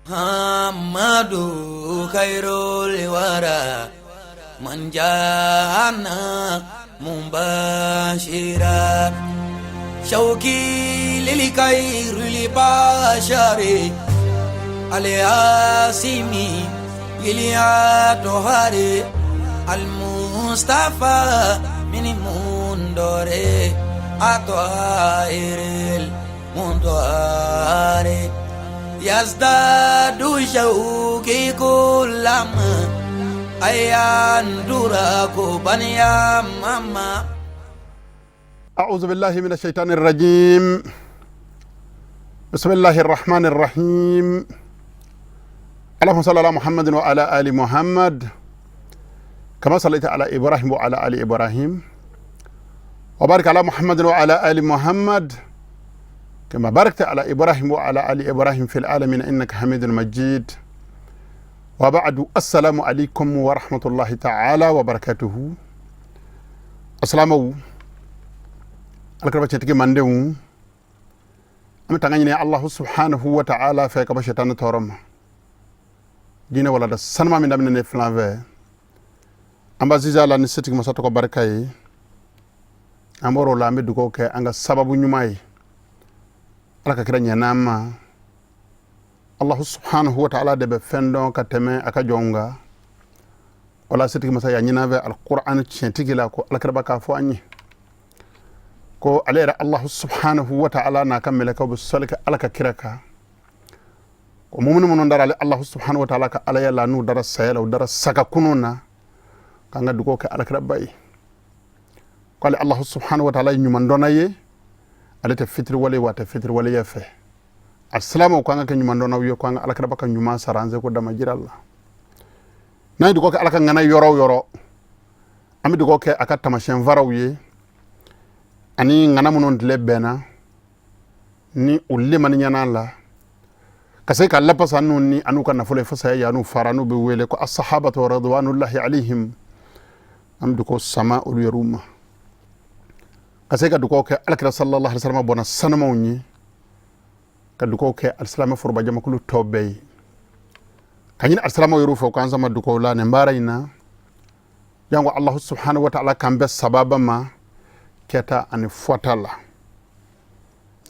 Muhammadu khairul wara man jana mubashira shauki lil khairil bashari al-asimi lil atohari al-mustafa min mundore atohiril mundoare yazdadu shauki kullama ayandura kubaniya mama. أعوذ بالله من الشيطان الرجيم. بسم الله الرحمن الرحيم. اللهم صل على محمد وعلى آل محمد كما صليت على إبراهيم وعلى آل إبراهيم، وبارك على محمد وعلى آل محمد كما باركت على إبراهيم وعلى آل إبراهيم في العالمين إنك حميد مجيد. وبعد، السلام عليكم ورحمة الله تعالى وبركاته. السلام Alakira cɛtigi mandenw, an bɛ tanga ɲini Allahu subhanahu wa ta'ala fɛ ka bɔ shetani tɔɔrɔ ma. Diinɛ walada sanuma min daminɛ ne filan fɛ, an b'a ziza la ni setigi masa tɔgɔ barika ye. An bɔr'o la, an bɛ dugawu kɛ an ka sababu ɲuman ye, Ala ka kira ɲɛna an ma. Allahu subhanahu wa ta'ala de bɛ fɛn dɔn ka tɛmɛ a ka jɔnw kan. O la, setigi masa y'a ɲini an fɛ Alquran tiɲɛtigi la ko alakiraba k'a fɔ an ye ko ale yɛrɛ Allahu subhanahu wa ta'ala n'a ka mɛlɛkɛw bɛ sɔli kɛ Ala ka kira kan, ko mumuni minnu dara ale Allahu subhanahu wa ta'ala ka alaya la, n'u dara saya la, u dara saga kunu na, k'an ka dugawu kɛ alakiraba ye, ko ale Allahu subhanahu wa ta'ala ye ɲuman dɔnna ye, ale tɛ fitiriwale wa a tɛ fitiriwaleya fɛ. A silamɛw, ko an ka kɛ ɲuman dɔnnaw ye, ko an ka alakiraba ka ɲuman sara an seko damajira la. N'an ye dugawu kɛ Ala ka ŋana yɔrɔ o yɔrɔ, an bɛ dugawu kɛ a ka tamasiyɛn faraw ye ani ŋana minnu tile bɛnna ni u limaniɲana la, ka se ka lapasa n'u ni an'u ka nafolo ye fo saya yan'u fara, n'u bɛ wele ko asahabatu radwanullahi alayhim. An bɛ dugawu sama olu yɛrɛw ma, ka se ka dugawu kɛ alakira sallallahu alaihi wasallam bɔnna sanumaw ye, ka dugawu kɛ alisilamɛ foroba jamakulu tɔ bɛɛ ye, ka ɲini alisilamɛw yɛrɛw fɛ k'an sama dugawu la nin baara in na, janko Allahu subhanahu wa ta'ala k'an bɛɛ sababa ma kɛta ani fɔta la.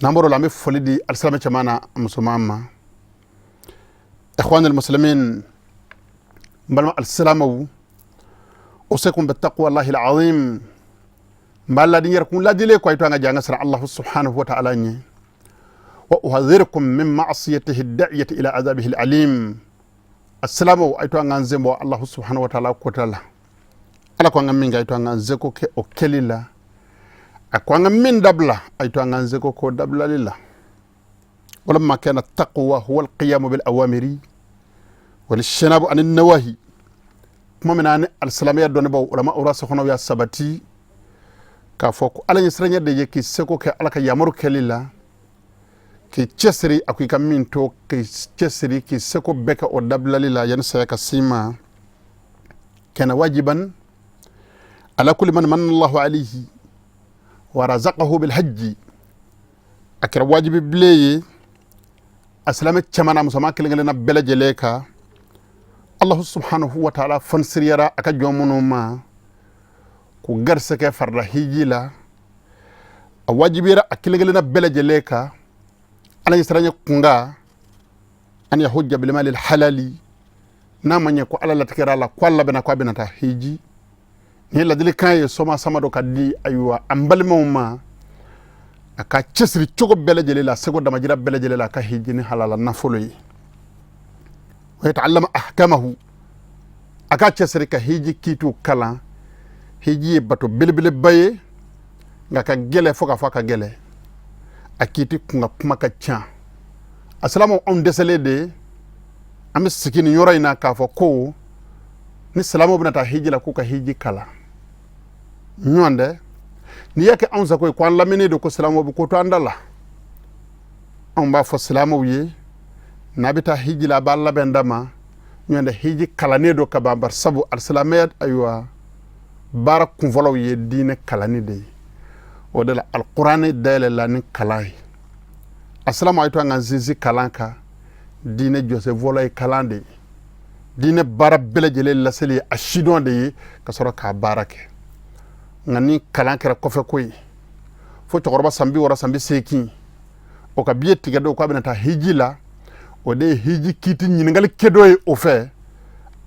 N'an bɔr'o la, an bɛ foli di alisilamɛ cɛman na musoman ma. Ikhwan almuslimin, n balima alisilamɛw, usikum bittaqwa Allahi alazim. N b'a ladi n yɛrɛ kun ladilen ko a ye to an ka jɛ an ka siran Allahu subhanahu wa ta'ala ɲɛ. Wa uhadhirukum min ma'siyatihi da'iyati ila azabihi alalim. Alisilamɛw, a ye to an k'an sen bɔ Allahu subhanahu wa ta'ala kota la. Ala ko an ka min kɛ, a ye to an k'an seko kɛ o kɛli la. A ko an ka min dabila, a ye to an k'an seko k'o dabilali la. Walamma kana taqwa huwa alqiyamu bil awamiri wal shinabu ani nawahi. Kuma min na ni alisilamɛya dɔnnibaw ulama urasikhunaw y'a sabati k'a fɔ ko Ala ɲɛsiranɲɛ de ye k'i seko kɛ Ala ka yamaru kɛli la, k'i cɛsiri a ko i ka min to, k'i cɛsiri k'i seko bɛɛ kɛ o dabilali la yanni saya ka s'i ma. Kana wajiban ala kulli man manna Allahu alayhi wa razaqahu bil hajji. A kɛra wajibi bilen ye a silamɛ cɛman n'a musoman kelen kelenna bɛɛ lajɛlen kan, Allahu subhanahu wa ta'ala fansiriyara a ka jɔn minnu ma k'u garisɛgɛ farida hiji la. A wajibiyara a kelen kelenna bɛɛ lajɛlen kan, Ala ɲɛsiranɲɛ kunga, an yahujja bilmalil halali. N'a ma ɲɛ ko Ala latigɛra a la ko a labɛnna ko a bɛna taa hiji, nin ye ladilikan ye soma sama dɔ ka di ayiwa an balimaw ma, a ka cɛsiri cogo bɛɛ lajɛlen la, seko damajira bɛɛ lajɛlen la, a ka hiji ni halala nafolo ye. Wa yataallama ahkamahu, a ka cɛsiri ka hiji kiitiw kalan. Hiji ye bato belebeleba ye, nka ka gɛlɛ fo k'a fɔ a ka gɛlɛ, a kiiti kun ka kuma ka ca. A silamɛw, anw dɛsɛlen de an bɛ sigi nin yɔrɔ in na k'a fɔ ko ni silamɛw bɛna taa hiji la, k'u ka hiji kalan ɲɔgɔn dɛ. N'i y'a kɛ anw sago ye ko an lamɛnnen don ko silamɛw bɛ ko to an da la, anw b'a fɔ silamɛw ye n'a bɛ taa hiji la, a b'a labɛn da ma ɲɔgɔn dɛ. Hiji kalannen don ka ban, bari sabu alisilamɛya ayiwa baara kunfɔlɔw ye diinɛ kalanni de ye. O de la alikuranɛ dayɛlɛla ni kalan ye. A silamɛw, a ye to an ka sinsin kalan kan. Diinɛ jɔsen fɔlɔ ye kalan de ye. Diinɛ baara bɛɛ lajɛlen laseli ye a sidɔn de ye, ka sɔrɔ k'a baara kɛ. Nka ni kalan kɛra kɔfɛ ko ye, fo cɛkɔrɔba san 60, san 80, o ka biye tigɛ don k'a bɛna taa hiji la, o de ye hiji kiti ɲininkali kɛ dɔ ye o fɛ.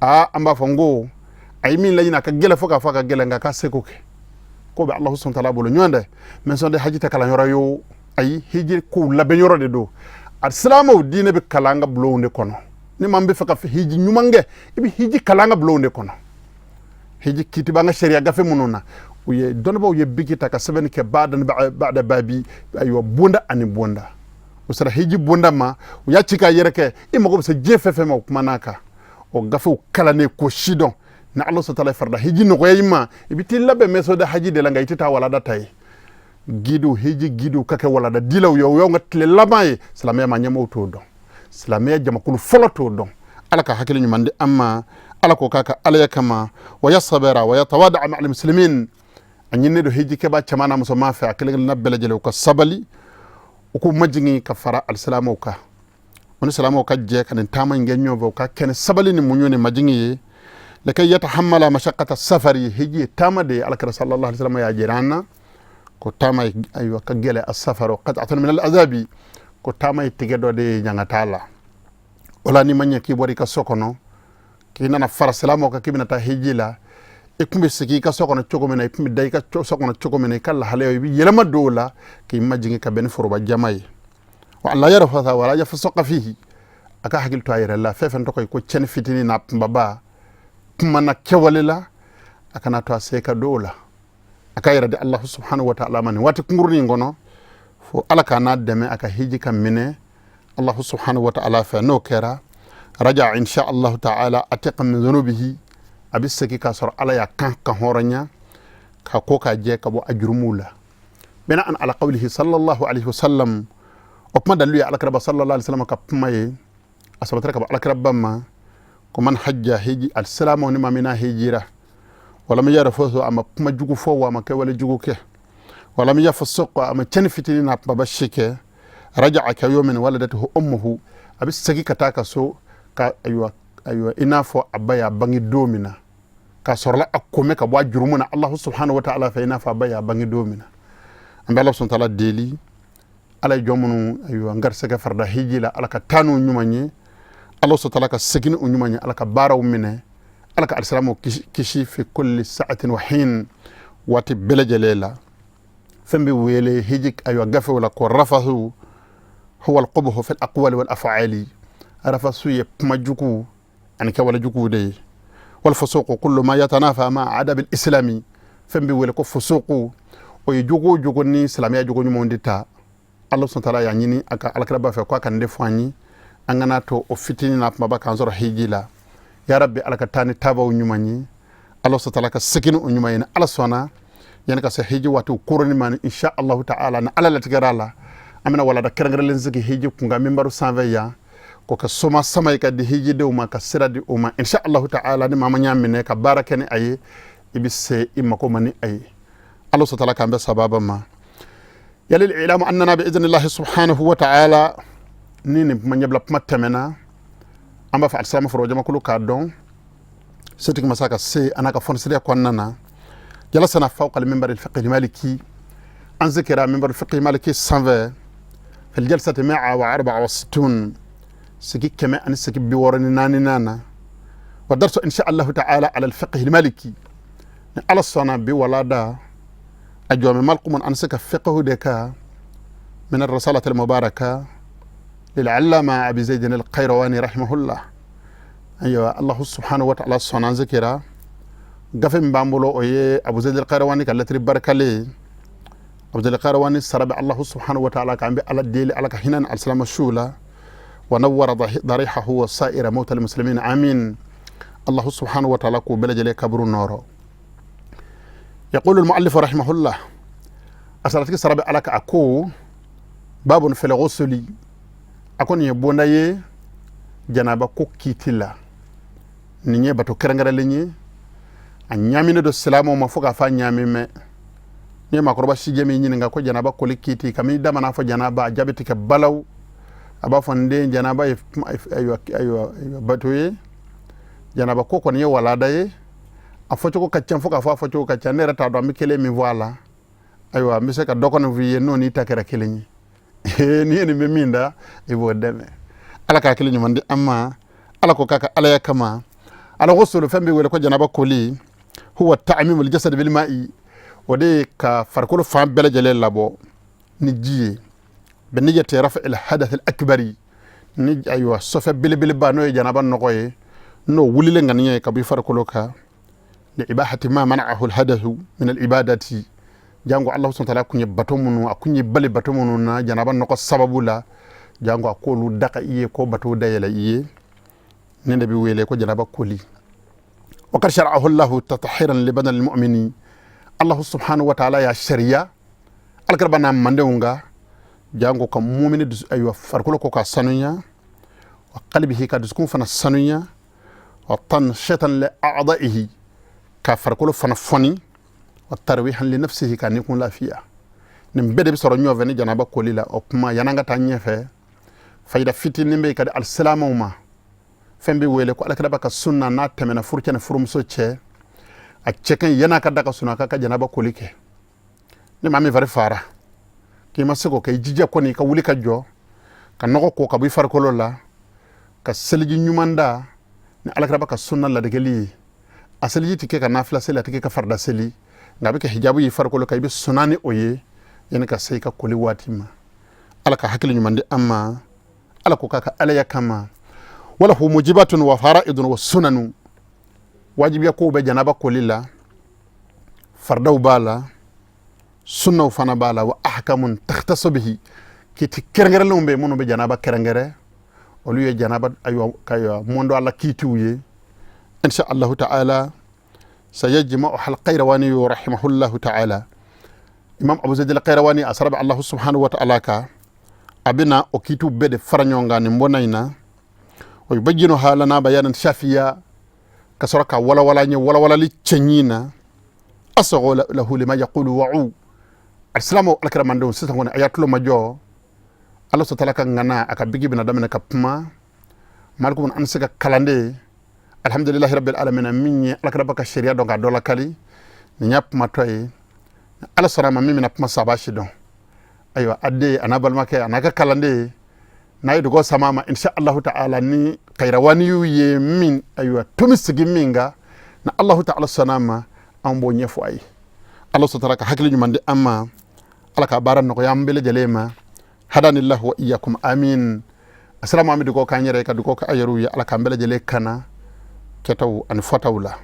Aa, an b'a fɔ n ko a ye min laɲini, a ka gɛlɛ fo k'a fɔ a ka gɛlɛ, nka k'a seko kɛ ko bɛ Alahu subahana taala bolo. Ɲɔgɔn dɛ, maison de haji tɛ kalanyɔrɔ ye o. Ayi, hiji kow labɛnyɔrɔ de don. A silamɛw, diinɛ bɛ kalan an ka bulonw de kɔnɔ. Ni maa min bɛ fɛ ka hiji ɲuman kɛ, i bɛ hiji kalan an ka bulonw de kɔnɔ. Hiji kiti b'an ka sariya gafe minnu na, u ye dɔnnibaaw ye biki ta ka sɛbɛnni kɛ badan bada babi, ayiwa, bonda ani bonda. O sera hiji bonda ma, u y'a ci k'a yɛrɛ kɛ. I mago bɛ se diɲɛ fɛn fɛn ma, o kuma n'a kan, o gafew kalannen ko sidɔn. Ni Ala sɔrɔ taala farida hiji nɔgɔya i ma, i bɛ t'i labɛn maison de haji de la, nka i tɛ taa walada ta ye. Gidiw, hiji gidiw ka kɛ walada dilaw ye, o y'anw ka tile laban ye. Silamɛya ma ɲɛmɔgɔw t'o dɔn, silamɛya jamakulu fɔlɔ t'o dɔn. Ala ka hakili ɲuman di an ma. Ala k'o k'a ka alaya kama. Wa yasabira wa yatawada ma almuslimin. A ɲininen don hijikɛba cɛman n'a musoman fɛ, a kelen kelenna bɛɛ lajɛlen, u ka sabali, u k'u majigin ka fara alisilamɛw kan. U ni silamɛw ka jɛ ka nin taama in kɛ ɲɔgɔn fɛ, u ka kɛ ni sabali ni muɲu ni majigin ye. Lakay yatahammala mashaqqata safari. Hiji ye taama de ye. Alakira sallallahu alaihi wasallam y'a jira an na ko taama, ayiwa, ka gɛlɛ. Asafaru qat'atun min al-azabi, ko taama ye tigɛ dɔ de ye ɲangata la. O la, n'i ma ɲɛ k'i bɔra i ka so kɔnɔ k'i nana fara silamɛw kan k'i bɛna taa hiji la, i tun bɛ sigi i ka so kɔnɔ cogo min na, i tun bɛ da i ka so kɔnɔ cogo min na, i ka lahalaya, i bɛ yɛlɛma don o la k'i majigin ka bɛn ni foroba jama ye. Wa la yarfasa wala yafsuqa fihi. A ka hakili to a yɛrɛ la. Fɛn fɛn tɔgɔ ye ko cɛnni fitinin n'a kunbaba, kuma na, kɛwale la, a kana to a se ka don o la. A ka yɛrɛ di Allahu subhanahu wa ta'ala ma nin waati kunkurunin in kɔnɔ, fo Ala k'a n'a dɛmɛ, a ka hiji ka minɛ Allahu subhanahu wa ta'ala fɛ. N'o kɛra, raja insha Allahu ta'ala atiqa min dhunubihi. A bɛ segin k'a sɔrɔ Ala y'a kan ka hɔrɔnya ka ko k'a jɛ ka bɔ a jurumuw la. Bina'an ala qawlihi sallallahu alaihi wasallam. O kuma dalilu ye alakiraba sallallahu alaihi wasallam ka kuma ye. A sabatira ka bɔ alakiraba ma ko man hajja, hiji alisilamɛw, ni maa min n'a hijira, walam yarfus, a ma kuma jugu fɔ wa a ma kɛwale jugu kɛ, walam yafsuq, a ma cɛnni fitinin n'a kumaba si kɛ, raja'a ka yawmin waladatuhu ummuhu, a bɛ segin ka taa ka so ka, ayiwa, ayiwa, i n'a fɔ a ba y'a bange don min na, k'a sɔrɔla a komɛ ka bɔ a jurumu na Allahu subhanahu wa ta'ala fɛ, i n'a fɔ a ba y'a bange don min na. An bɛ Ala subhanahu wa ta'ala deli. Ala ye jɔn minnu, ayiwa, n garisɛgɛ farida hiji la, Ala ka taa n'u ɲuman ye. Ala subhanahu wa ta'ala ka segin n'u ɲuman ye. Ala ka baaraw minɛ. Ala ka alisilamɛw kisi fi kulli sa'atin wa hin, waati bɛɛ lajɛlen la. Fɛn bɛ wele hiji, ayiwa, gafew la ko rafasu, huwa alqubhu fi alaqwali wal af'ali. Rafasu ye kuma jugu ani kɛwale juguw de ye. Wal fusuqu kullu ma yatanafa ma adabi islami. Fɛn bɛ wele ko fusuqu, o ye jogo o jogo ni silamɛya jogo ɲumanw de ta. Ala subhanahu wa ta'ala y'a ɲini a ka alakiraba fɛ k'a ka nin de fɔ an ye, an kana to o fitinin n'a kumaba k'an sɔrɔ hiji la. Ya rabbi, Ala ka taa ni taabaw ɲuman ye. Ala subhanahu wa ta'ala ka segin o ɲuman ye. Ni Ala sɔnna, yanni ka se hiji waatiw koroni ma, ni insha Allahu ta'ala, ni Ala latigɛra la, an bɛna walada kɛrɛnkɛrɛnlen sigi hiji kunkan minbaru sanfɛ yan, k'o kɛ soma sama ye ka di hijidenw ma, ka sira di u ma, insha Allahu ta'ala. Ni maa ma ɲa minɛ ka baara kɛ ni a ye, i bɛ se i mako ma ni a ye. Ala subhanahu wa ta'ala k'an bɛ sababa ma. Yalil ilamu annana bi idnillahi subhanahu wa ta'ala. Ni nin kuma ɲɛbila kuma tɛmɛna, an b'a fɔ alisilamɛ foro jamakulu k'a dɔn setigi masa ka se a n'a ka fɔnisiriya kɔnɔna na. Jalasana fawqa al-minbar al-fiqh maliki, an zikira minbar al-fiqh maliki sanfɛ fil jalsati mi'a wa arba'a wa sittun, sigi 164 na. Wa darsu insha Allah ta'ala ala al-fiqh maliki. Ni Ala sɔnna, bi walada a jɔmɛ malkumun an se ka fiqh de ka min ar-risalati al-mubaraka lil'allama Abi Zaid al-Qayrawani rahimahullah. Ayiwa, Allah subhanahu wa ta'ala sɔnna, an zikira gafe min b'an bolo, o ye Abu Zaid al-Qayrawani ka lɛtiri barikalen. Abu Zaid al-Qayrawani sara bɛ Allah subhanahu wa ta'ala kan. An bɛ Ala deli, Ala ka hinɛ ni alisilamɛ suw la. Wa nawwara darihahu wa sa'ira mawtal muslimin, amin. Allah subhanahu wa ta'ala k'u bɛɛ lajɛlen kaburu nɔrɔ. Yaqulu al-mu'allif rahimahullah, a saratigi sara bɛ Ala ka, a ko babun fil ghusli. A ko nin ye bonda ye janaba ko kiiti la. Nin ye bato kɛrɛnkɛrɛnlen ye, a ɲaaminen don silamɛw ma fo k'a fɔ a ɲaami mɛn. N'i ye maakɔrɔba sijɛ min ɲininka ko janaba koli kiiti, ka min da mana fɔ janaba, a jaabi tɛ kɛ balaw. A b'a fɔ n den, janaba ye, ayiwa ayiwa, bato ye, janaba ko kɔni ye walada ye. A fɔcogo ka ca, fo k'a fɔ a fɔcogo ka ca. Ne yɛrɛ t'a dɔn an bɛ kelen min fɔ a la. Ayiwa, n bɛ se ka dɔ kɔni f'i ye, n'o n'i ta kɛra kelen ye, n'i ye nin bɛ min da, i b'o dɛmɛ. Ala ka hakili ɲuman di an ma. Ala ko k'a ka alaya kama. Ala ko solo fɛn bɛ wele ko janaba koli, huwa ta'mimul jasad bil ma'i, o de ye ka farikolo fan bɛɛ lajɛlen labɔ ni ji ye, bi niyyati raf'il hadath al akbari, ni ayiwa sɔfɛ belebeleba, n'o ye janaba nɔgɔ ye, n'o wulilen ŋaniya ye ka bɔ i farikolo kan, li ibahati ma mana'ahu al hadathu min al ibadati. Jango Allah subhanahu wa ta'ala kun ye bato minnu, a kun ye bali bato minnu na janaba nɔgɔ sababu la, jango a k'olu daga i ye, ko bato dayɛlɛ i ye. Nin de bɛ wele ko janaba koli. Wa qad shara'ahu Allahu tathiran li badani al-mu'mini, Allah subhanahu wa ta'ala ya sariya alakira n'a mandenw kan, jango ka mumini dusu, ayiwa, farikolo ko ka sanuya, wa qalbihi, ka dusukun fana sanuya, wa tanshitan li a'da'ihi, ka farikolo fana fɔni, wa tarwihan li nafsihi, ka nikun lafiya. Nin bɛɛ de bɛ sɔrɔ ɲɔgɔn fɛ ni janaba koli la. O kuma, yan'an ka taa ɲɛfɛ, fayida fitinin bɛ yen ka di alisilamɛw ma. Fɛn bɛ wele ko alakiraba ka sunna, n'a tɛmɛna furucɛ ni furumuso cɛ, a cɛ ka ɲi yan'a ka da ka sunɔgɔ, k'a ka janaba koli kɛ. Ni maa min fari fara k'i ma se k'o kɛ, i jija kɔni i ka wuli ka jɔ ka nɔgɔ ko ka bɔ i farikolo la, ka seliji ɲuman da ni alakiraba ka sunna ladegeli ye. A seliji tɛ kɛ ka nafila seli, a tɛ kɛ ka farida seli, nka a bɛ kɛ hijabu ye farikolo kan, i bɛ suna ni o ye yanni ka se i ka koli waati ma. Ala ka hakili ɲuman di an ma. Ala ko k'a ka alaya kama. Walahu mujibatun wa fara'idun wa sunanu, wajibiya kow bɛ janaba koli la, faridaw b'a la, sunnaw fana b'a la, wa ahkamun takhtasu bihi, kiti kɛrɛnkɛrɛnlenw bɛ minnu bɛ janaba kɛrɛnkɛrɛn, olu ye janaba, ayiwa, ka mɔndɔ ala kitiw ye. Insha allahu ta'ala sayajma'u hal qayrawani rahimahullahu ta'ala, imam Abu Zaid al Qayrawani, a sara bɛ Allah subhanahu wa ta'ala ka, a bɛna o kitiw bɛɛ de fara ɲɔgɔn kan nin bɔnna in na. Wa yubayyinuha lana bayanan shafiya, ka sɔrɔ ka walawala ɲɛ walawalali cɛɲi na. Asagho lahu lima yaqulu wa'u. Alisilamɛw, alakiramandenw, sisan kɔni a y'a tulo majɔ. Ala sɔtala ka ŋana, a ka bigi bɛna daminɛ ka kuma. Maliku an se ka kalanden, alhamdulilahi rabbil alamin, min ye alakiraba ka sariya dɔn k'a dɔ lakali, nin y'a kumatɔ ye. Ala sɔnna a ma, min bɛna kuma saba si dɔn, ayiwa, a den a n'a balimakɛ a n'a ka kalanden, n'a ye dugawu sama ma, insha allahu ta'ala, ni kayrawaniyu ye min, ayiwa, tomi sigi min kan, na allahu ta'ala sɔnna a ma, an b'o ɲɛfɔ a ye. Ala sɔtara ka hakili ɲuman di an ma. Ala ka baara nɔgɔya an bɛɛ lajɛlen ma. Hadanillahu wa iyyakum, amin. Asalamu, an bɛ dugawu k'an yɛrɛ ye, ka dugawu k'a yɛrɛw ye. Ala k'an bɛɛ lajɛlen kana kɛtaw ani fɔtaw la.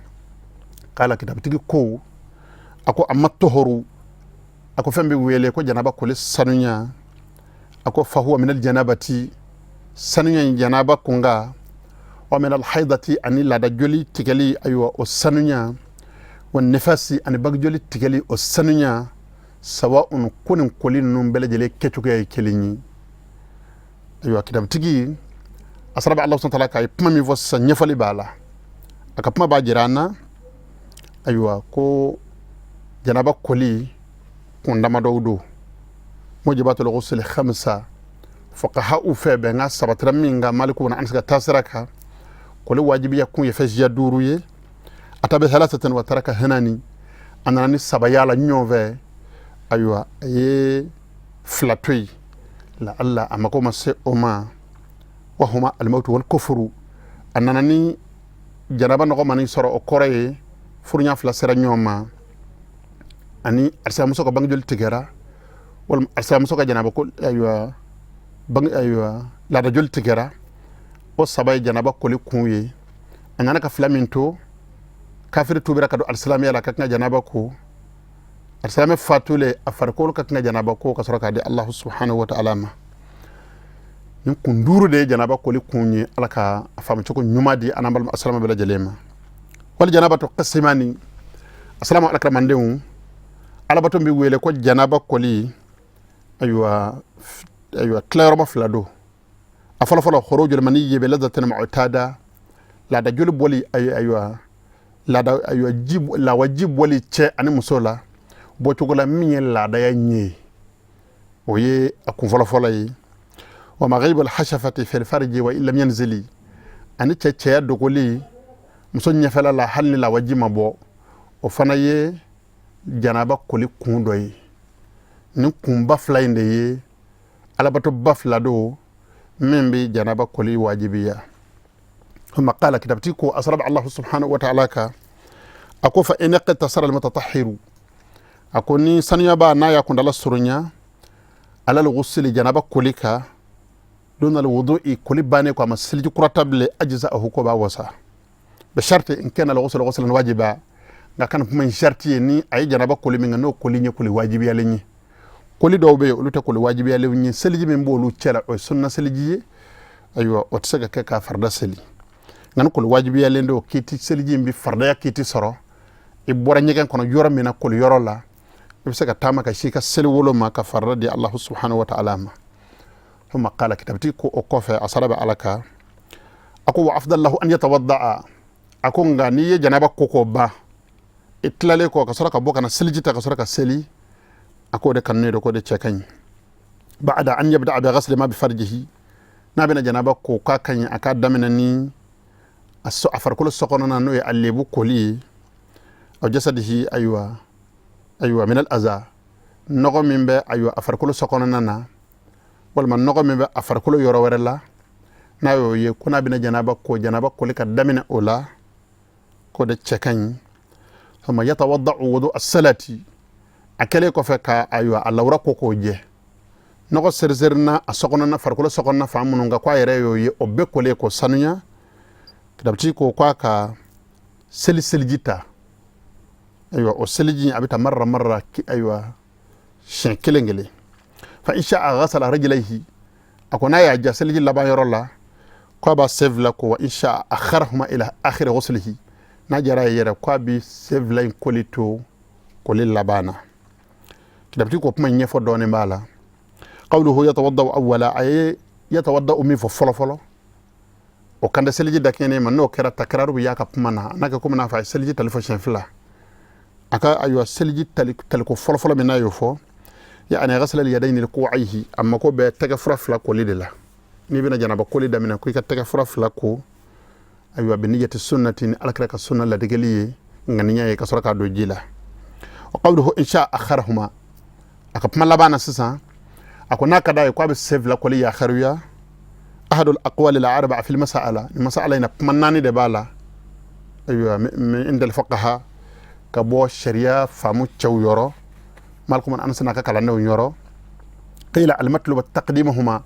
K'a la kitabutigi ko, a ko amma tohoru, a ko fɛn bɛ wele ko janaba koli sanuya, a ko fahuwa minal janabati, sanuya in janaba kunga, wa minal haidati, ani laada joli tigɛli, ayiwa, o sanuya, wa nifasi, ani bagijoli tigɛli, o sanuya, sawa'un, ko nin koli ninnu bɛɛ lajɛlen kɛcogoya ye kelen ye. Ayiwa, kitabutigi a sara bɛ ala subhanahu wa ta'ala k'a ye kuma min fɔ sisan, ɲɛfɔli b'a la. A ka kuma b'a jira an na, ayiwa, ko janaba koli kun damadɔw don. Mujibatul ghusl khamsa, fuqaha u fɛ bɛnkan sabatira min kan, maliku na an se ka taasira kan, koli wajibiya kun ye fɛn siya duuru ye. Ata bi thalathatin wa taraka hanani, a nana ni saba y'a la ɲɔgɔn fɛ. Ayiwa, a ye fila to yen, la alla a mako ma se o ma. Wa huma almautu wal kufru, a nana ni janaba nɔgɔ mani sɔrɔ, o kɔrɔ ye furuɲa fila sera ɲɔgɔn ma, ani alisilamuso ka bangejoli tigɛra, walima alisilamuso ka janaba ko, ayiwa, bange, ayiwa, laada joli tigɛra. O saba ye janaba koli kun ye. A nana ka fila min to, kafiri tubira ka don alisilamɛya la, ka kan ka janaba ko, alisilamɛ fatulen, a farikolo ka kan ka janaba ko, ka sɔrɔ k'a di Allahu subhanahu wa ta'ala ma. Nin kun duuru de ye janaba koli kun ye. Ala ka a faamucogo ɲuman di an n'an balima alisilamɛ bɛɛ lajɛlen ma. Wal janabatu qisimani, asalamu alakiramandenw, alabato bɛ wele ko janaba koli, ayiwa ayiwa, tilayɔrɔma fila don. A fɔlɔfɔlɔ, khurujul maniyyi bi ladhatin mu'tada, laada joli bɔli, ayiwa, laada, ayiwa, ji, lawaji bɔli cɛ ani muso la bɔcogo la min ye laadaya ɲɛ ye, o ye a kun fɔlɔfɔlɔ ye. Wa maghibul hashafati fil farji wa illam yanzili, ani cɛ cɛya dogoli muso ɲɛfɛla la hali ni lawaji ma bɔ, o fana ye janaba koli kun dɔ ye. Nin kunba fila in de ye alabatoba fila don min bɛ janaba koli wajibiya. Thumma qala, kitabti ko asrab Allah subhanahu wa ta'ala ka a ko fa in iqtasara al-mutatahhiru, a ko ni sanuyaba n'a y'a kundala surunya alal ghusli, janaba koli ka dunal wudu'i, koli bannen ko a ma seliji kura ta bilen, ajza'ahu, ko b'a wasa, bi sharti in kana al-ghuslu ghuslan wajiba. Nka kan kuma in sharti ye ni a ye janaba koli min kɛ, n'o koli ye koli wajibiyalen ye. Koli dɔw bɛ yen, olu tɛ koli wajibiyalen ye, seliji min b'olu cɛ la, o ye sunna seliji ye. Ayiwa, o tɛ se ka kɛ k'a farida seli. Nka ni koli wajibiyalen don, kiiti seliji in bɛ faridaya kiiti sɔrɔ. I bɔra ɲɛgɛn kɔnɔ yɔrɔ min na, koli yɔrɔ la, i bɛ se ka taama ka si i ka seli wolo ma ka farida di Allahu subhanahu wa ta'ala ma. Thumma qala, kitabti ko o kɔfɛ a sara bɛ Ala kan, a ko wa afdalahu an yatawadda'a, a ko nka n'i ye janaba ko k'o ban, i tilalen kɔ ka sɔrɔ ka bɔ ka na seliji ta ka sɔrɔ ka seli, a k'o de kanunen don, k'o de cɛ ka ɲi. Ba'da an yabda bi ghasli ma bi farjihi, n'a bɛna janaba ko, k'a ka ɲi a k'a daminɛ ni a farikolo sokɔnɔna, n'o ye a lebu koli ye, aw jasadihi, ayiwa, min al aza, nɔgɔ min bɛ, ayiwa, a farikolo sokɔnɔna na, walima nɔgɔ min bɛ a farikolo yɔrɔ wɛrɛ la, n'a y'o ye, ko n'a bɛna janaba ko, janaba koli ka daminɛ o la, k'o de cɛ ka ɲi. Thumma yatawadda'u wudu as-salati, a kɛlen kɔfɛ ka, ayiwa, a lawura ko k'o jɛ, nɔgɔ seriserina a sokɔnɔna, farikolo sokɔnɔna fan minnu kan, k'a yɛrɛ y'o ye, o bɛɛ kolen k'o sanuya, kitabutigi ko k'a ka seli seliji ta. Ayiwa, o seliji a bɛ ta marra marra, ayiwa, siɲɛ kelen kelen. Fa in sha'a ghasala rajlaihi, a ko n'a y'a ja seliji laban yɔrɔ la, k'a b'a sen fila ko, wa in sha'a akharahuma ila akhiri ghuslihi, n'a jara a yɛrɛ, k'a bi sen fila in koli to koli laban na. Kitabutigi ko kuma in ɲɛfɔ dɔɔnin b'a la. Qawluhu yatawaddau awwala, a ye yatawaddau min fɔ fɔlɔ fɔlɔ, o kan tɛ seliji dakɛɲɛnen ma. N'o kɛra takraru bɛ y'a ka kuma na, n'a kɛ komi n'a fɔ a ye seliji tali fɔ siɲɛ fila. A ka, ayiwa, seliji taliko fɔlɔ fɔlɔ min n'a y'o fɔ, yani ghasla al-yadayni li-ku'ayhi, a mako bɛ tɛgɛ fura fila koli de la. N'i bɛna janaba koli daminɛ, ko i ka tɛgɛ fura fila ko, ayiwa, bi niyati sunnati, ni alakira ka sunna ladegeli ye, ŋaniya ye, ka sɔrɔ k'a don ji la. Wa qawluhu in sha'a akharahuma, a ka kuma laban na sisan, a ko n'a ka d'a ye, ko a bɛ sen fila koli yakharuya. Ahadul aqwali al-arba'a fil mas'ala, ni mas'ala in na kuma naani de b'a la, ayiwa, min inda al-fuqaha, ka bɔ sariya faamu cɛw yɔrɔ, Maliku Anas n'a ka kalandenw yɔrɔ. Qila al-matlubu taqdimuhuma,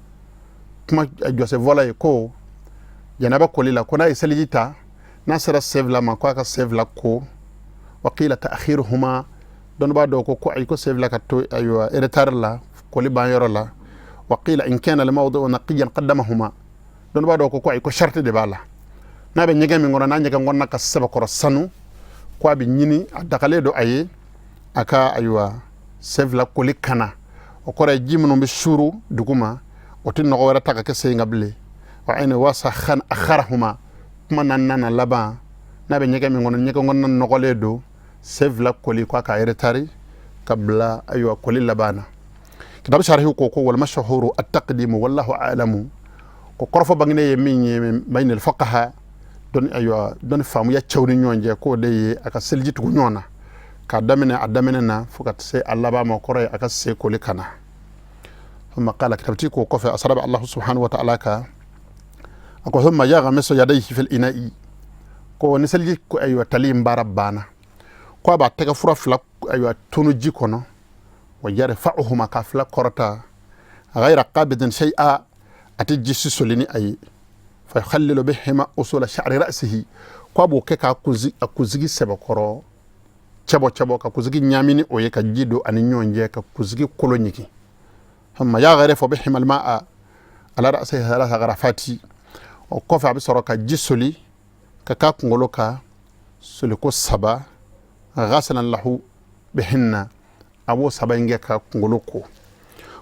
kuma jɔsɛ fɔlɔ ye ko janaba koli la, ko n'a ye seliji ta, n'a sera sen fila ma, ko a ka sen fila ko. Wa qila ta'khiruhuma, dɔnnibaa dɔw ko ayi, ko sen fila ka to, ayiwa, retard la koli ban yɔrɔ la. Wa qila in kana al-mawdi'u naqiyan qaddamahuma, dɔnnibaa dɔw ko ayi, ko sharti de b'a la, n'a bɛ ɲɛgɛn min kɔnɔ, n'a ɲɛgɛn kɔnɔna ka sɛbɛkɔrɔ sanu, ko a bɛ ɲini, a dagalen don a ye a ka, ayiwa, sen fila koli kana. O kɔrɔ ye ji minnu bɛ suuru duguma, o tɛ nɔgɔ wɛrɛ ta ka kɛ sen kan bilen. Wa in wasakhan akharahuma, kuma naaninan na laban, n'a bɛ ɲɛgɛn min kɔnɔ, ɲɛgɛn kɔnɔna nɔgɔlen don, sen fila koli ko a ka retari ka bila, ayiwa, koli laban na. Kitabu sarihi ko wal mashhuru at-taqdimu wallahu a'lamu, ko kɔrɔfɔ bangenen ye min ye bainal fuqaha, dɔnni, ayiwa, dɔnni faamuya cɛw ni ɲɔgɔn cɛ, k'o de ye a ka seliji tugu ɲɔgɔn na k'a daminɛ a daminɛ na fo ka se a laban ma, kɔrɔ ye a ka se koli kana. Thumma qala, kitabutigi k'o kɔfɛ a sara bɛ Allahu subhanahu wa ta'ala ka, a ko thumma yaghmisu yadayhi fil ina'i, ko ni seliji, ayiwa, tali in baara banna, ko a b'a tɛgɛ fura fila, ayiwa, tunu ji kɔnɔ, wa yarfa'uhuma, ka fila kɔrɔta, ghayra qabidin shay'a, a tɛ ji si soli ni a ye, fa yukhallilu bihima usula sha'ri ra'sihi, ko a b'o kɛ k'a kunsigi sɛbɛkɔrɔ cɛbɔ cɛbɔ, ka kunsigi ɲaami ni o ye, ka ji don ani ɲɔgɔn cɛ, ka kunsigi kolo ɲigin. Thumma yaghrifu bihima al-ma'a ala ra'sihi thalatha gharafati, o kɔfɛ a bɛ sɔrɔ ka ji soli ka k'a kunkolo kan soliko saba, ghaslan lahu bihinna, a b'o saba in kɛ ka kunkolo ko.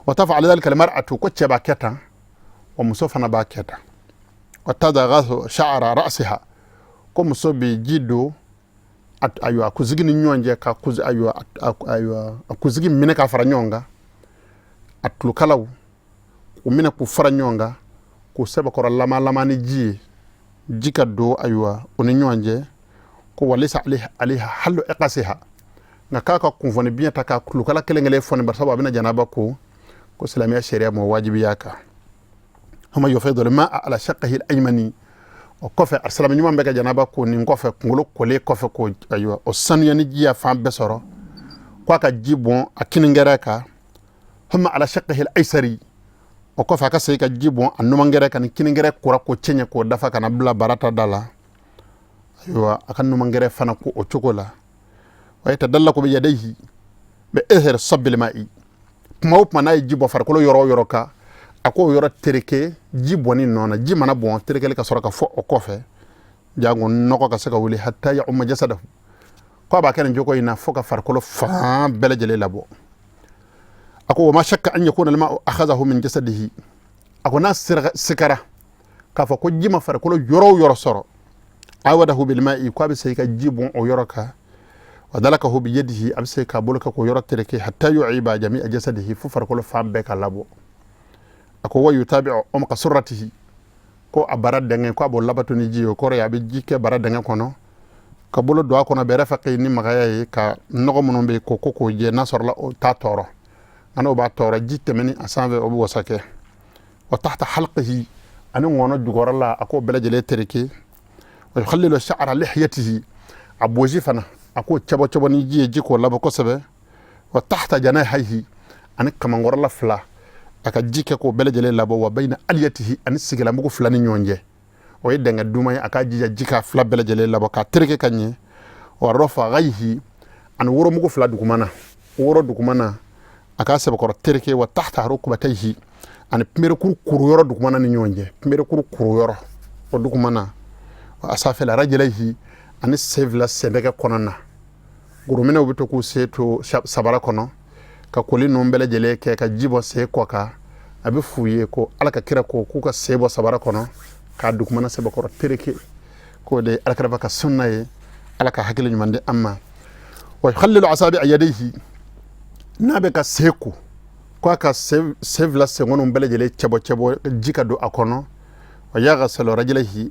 Wa taf'alu dhalika al-mar'atu, ko cɛ b'a kɛ tan, wa muso fana b'a kɛ tan. Wa tadghathu sha'ra ra'siha, ko muso bɛ ji don, ayiwa, a kunsigi ni ɲɔgɔn cɛ, ka ayiwa, a kunsigi minɛ ka fara ɲɔgɔn kan, a tulukalaw K'u minɛ k'u fara ɲɔgɔn kan, k'u sɛbɛkɔrɔ lama lama ni ji ye, ji ka don ayiwa o ni ɲɔgɔn cɛ. Ko walisa alayha hallu iqasiha, nka k'a ka kunfɔni biɲɛ ta k'a kulukala kelen kelen fɔni, bari sabu a bɛna janaba ko. Ko silamɛya sariya m'o wajibiya kan. Huma yufidu lmaa ala shaqqihi al-aymani. O kɔfɛ, a silamɛ ɲuman bɛ ka janaba ko nin kɔfɛ, kunkolo kolen kɔfɛ, ko ayiwa o sanuya ni ji ya fan bɛɛ sɔrɔ, ko a ka ji bɔn a kiningɛrɛ kan. Huma ala shaqqihi al-aysari. O kɔfɛ, a ka segin ka ji bɔn a numangɛrɛ kan ni kiningɛrɛ kora ko cɛɲɛ k'o dafa ka na bila barata da la. Ayiwa, a ka numangɛrɛ fana ko o cogo la. Wa yatadallaku bi yadayhi bi ithri sabbil ma'i. Kuma o kuma n'a ye ji bɔ farikolo yɔrɔ o yɔrɔ kan, a k'o yɔrɔ tereke ji bɔnni nɔ na. Ji mana bɔn, terekeli ka sɔrɔ ka fɔ o kɔfɛ, jango nɔgɔ ka se ka wuli. Hatta ya'umma jasadahu. Ko a b'a kɛ nin cogo in na fo ka farikolo fan bɛɛ lajɛlen labɔ. A ko wa ma shakka an yakuna alma'u akhadhahu min jasadihi. A ko n'a sikara k'a fɔ ko ji ma farikolo yɔrɔ o yɔrɔ sɔrɔ, awadahu bilma'i, ko a bɛ segin ka ji bɔn o yɔrɔ kan. Wa dalakahu bi yadihi, a bɛ se k'a bolo kɛ k'o yɔrɔ tereke. Hatta yu'iba jami'a jasadihi, fo farikolo fan bɛɛ ka labɔ. A ko wa yutabi'u umqa surratihi, ko a bara dɛngɛ, ko a b'o labato ni ji ye. O kɔrɔ ye a bɛ ji kɛ bara dɛngɛ kɔnɔ ka bolo don a kɔnɔ bɛrɛ fɛ ni magaya ye, ka nɔgɔ minnu bɛ yen ko k'o jɛ, n'a sɔrɔla o t'a tɔɔrɔ. Nka n'o b'a tɔɔrɔ, ji tɛmɛni a sanfɛ, o bɛ wasa kɛ. Wa tahta halqihi, ani ŋɔnɔ jukɔrɔla, a k'o bɛɛ lajɛlen tereke. Wa yukhallilu sha'ra lihiyatihi, a bosi fana, a k'o cɛbɔ cɛbɔ ni ji ye, ji k'o labɔ kosɛbɛ. Wa tahta janahihi, ani kamankɔrɔla fila, a ka ji kɛ k'o bɛɛ lajɛlen labɔ. Wa bayna aliyatihi, ani sigilamugu fila ni ɲɔgɔn cɛ, o ye dɛngɛ duman ye, a k'a jija ji k'a fila bɛɛ lajɛlen labɔ k'a tereke ka ɲɛ. Wa rafagayhi, ani woromugu fila dugumana, woro dugumana, a k'a sɛbɛkɔrɔ tereke. Wa tahta rukbatayhi, ani pinberekuru kuru yɔrɔ dugumana ni ɲɔgɔn cɛ, pinberekuru kuru yɔrɔ o dugumana. Wa asafila rajlayhi, ani sen fila sendɛgɛ kɔnɔna. Gorominɛw bɛ to k'u sen to sabara kɔnɔ ka koli ninnu bɛɛ lajɛlen kɛ ka ji bɔ sen kɔ kan. A bɛ f'u ye ko Ala ka kira ko k'u ka sen bɔ sabara kɔnɔ k'a dugumana sɛbɛkɔrɔ tereke, k'o de ye alakiraba ka sunna ye. Ala ka hakili ɲuman di an ma. Wa yukhallilu asabi'a yadayhi, n'a bɛ ka sen ko, ko a ka sen fila senkɔniw bɛɛ lajɛlen cɛbɔ cɛbɔ, ji ka don a kɔnɔ. Wa yaghsilu rajlayhi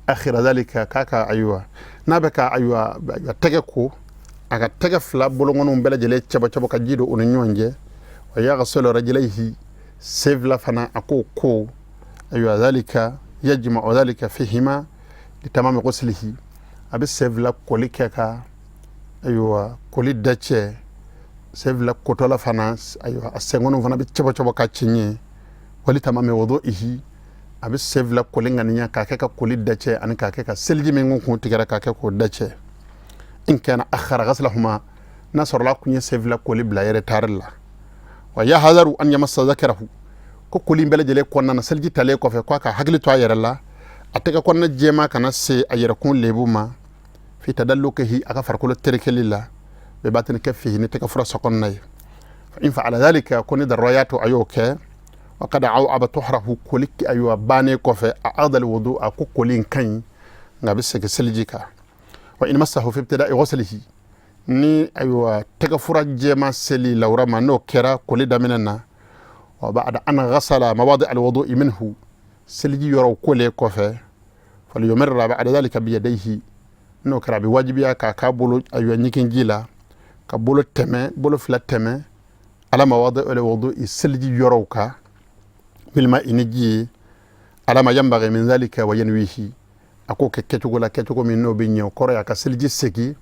akhira dhalika, k'a ka ayiwa n'a bɛ ka ayiwa tɛgɛ ko, a ka tɛgɛ fila bolonkɔniw bɛɛ lajɛlen cɛbɔ cɛbɔ ka ji don u ni ɲɔgɔn cɛ. Wa yaghsilu rajlayhi, sen fila fana, a k'o ko ayiwa dhalika yajma'u dhalika fihima litamami ghuslihi, a bɛ sen fila koli kɛ ka ayiwa koli dacɛ. Sen fila kotɔla fana, ayiwa a senkɔniw fana bɛ cɛbɔ cɛbɔ ka ci ɲɛ. Wali tamami wudu'ihi, a bɛ sen fila koli ŋaniya k'a kɛ ka koli dacɛ, ani k'a kɛ ka seliji min kun tigɛra k'a kɛ k'o dacɛ. In kana akhara ghaslahuma, n'a sɔrɔla kun ye sen fila koli bila yɛrɛ taari la. Wa yahadaru an yamassa zakarahu, ko koli in bɛɛ lajɛlen kɔnɔna na, seliji talen kɔfɛ, ko a ka hakili to a yɛrɛ la, a tɛgɛ kɔnɔna jɛma kana se a yɛrɛkun lebu ma. Fi tadallukihi, a ka farikolo terekeli la, bi batini kaffihi, ni tɛgɛ fura sokɔnɔna ye. Fa in fa'ala dhalika, ko ni darura y'a to a y'o kɛ, wa kad aw'aba tuhrahu, koli ayiwa bannen kɔfɛ, a'ada alwudu, a ko koli in ka ɲi, nka a bɛ segin seliji kan. Wa in massahu fi ibtida'i ghuslihi, ni ayiwa tɛgɛ fura jɛma seli lawura ma, n'o kɛra koli daminɛ na, wa ba'da an ghasala mawadi alwudu'i minhu, seliji yɔrɔw kolen kɔfɛ, falyumirra ba'da dhalika biyadayhi, n'o kɛra a bɛ wajibiya k'a k'a bolo ayiwa ɲigin ji la, ka bolo tɛmɛ, bolo fila tɛmɛ ala mawadi alwudu'i, seliji yɔrɔw kan, bilma'i, ni ji ye, ala ma yanbaghi min dhalika wa yanwihi, a k'o kɛ kɛcogo la, kɛcogo min n'o bɛ ɲɛ. O kɔrɔ ye a ka seliji segin,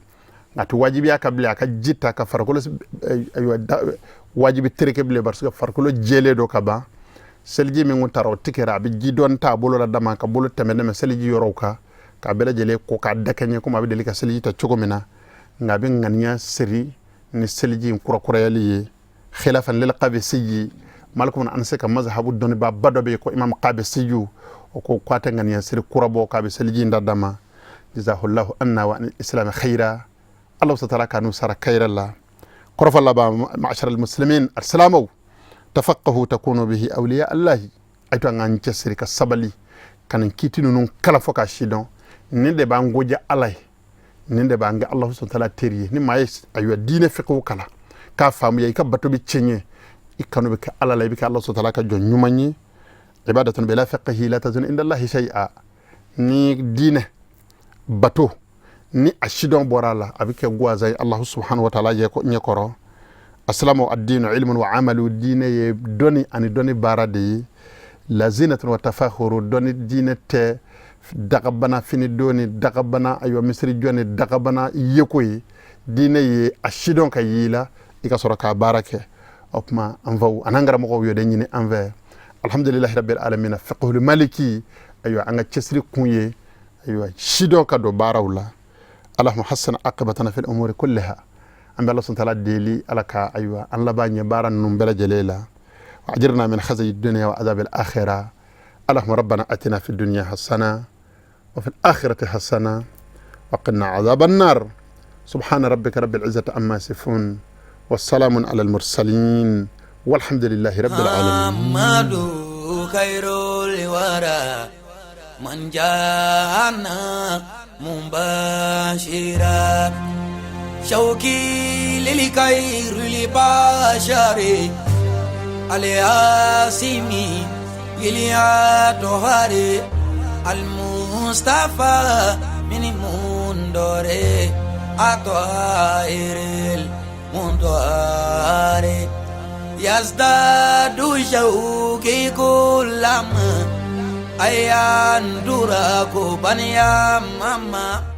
a tɛ wajibiya ka bilen a ka ji ta ka farikolo ayiwa wajibi tereke bilen, parce que farikolo jɛlen don ka ban. Seliji min kun taara o tigɛra, a bɛ ji dɔɔni ta a bolo la dama ka bolo tɛmɛ tɛmɛ seliji yɔrɔw kan k'a bɛɛ lajɛlen ko k'a dakɛɲɛ, komi a bɛ deli ka seliji ta cogo min na, nka a bɛ ŋaniya siri ni seliji in kurakurayali ye. Khilafan lil qabisiyi, maliku an se ka mazhabu dɔnnibaaba dɔ bɛ yen ko imam qabisiyu, o ko k'a tɛ ŋaniya siri kura bɔ, k'a bɛ seliji in da dama. Jazahullahu anna wa an islam khaira, Allah ta'ala k'anu sara kayira la. Kɔrɔfɔ laban: ma'ashara almuslimin, alsilamaw, tafaqahu takunu bihi awliya allahi. A to an k'an cɛsiri ka sabali ka nin kiti ninnu kala fɔ k'a si dɔn. Nin de b'an goja Ala ye, nin de b'an kɛ Allah subhanahu wa ta'ala teri ye. Ni maa ye ayiwa diinɛ fiqhu kala k'a faamuya, i ka bato bɛ tiɲɛ, i kanu bɛ kɛ Ala la, i bɛ kɛ Allah subhanahu wa ta'ala ka jɔn ɲuman ye. Ibadatun bila fiqhi la tazun inda Allahi shay'a. Ni diinɛ bato ni a sidɔn bɔra a la, a bɛ kɛ gwaza ye Allahu subhanahu wa ta'ala ɲɛkɔrɔ. Asilamu addinu ilmun wa amalu, diinɛ ye dɔnni ani dɔnni baara de ye. La zinatun wa tafakhuru, dɔnni diinɛ tɛ dagabana fini donni, dagabana ayiwa misiri jɔ ni dagabana yeko ye. Diinɛ ye a sidɔn ka y'i la, i ka sɔrɔ k'a baara kɛ. O tuma an faw an'an karamɔgɔw y'o de ɲini an fɛ. Alhamdulilahi rabbil alamina. Fiqhul maliki, ayiwa an ka cɛsiri kun ye ayiwa sidɔn ka don baaraw la. Allahumma hassan aqibatana fil umuri kulliha. An bɛ Ala subhanahu wa ta'ala deli, Ala ka ayiwa an laban ɲɛ baara ninnu bɛɛ lajɛlen la. Wa ajirna min khazyi dunya wa azab al akhirah. Allahumma rabbana atina fid dunya hasana wa fil akhirati hasana wa qina azab an nar. Subhana rabbika rabbil izzati amma yasifun wa salamun ala al mursalin walhamdulillahi rabbil alamin. Muhammadu khairul wara man jana mubashira shauki lil khairil bashari alyasimi iliatohari almustafa min mundore atohairil mundoare yazdadu shauki kulama ayandura kubaniya mama.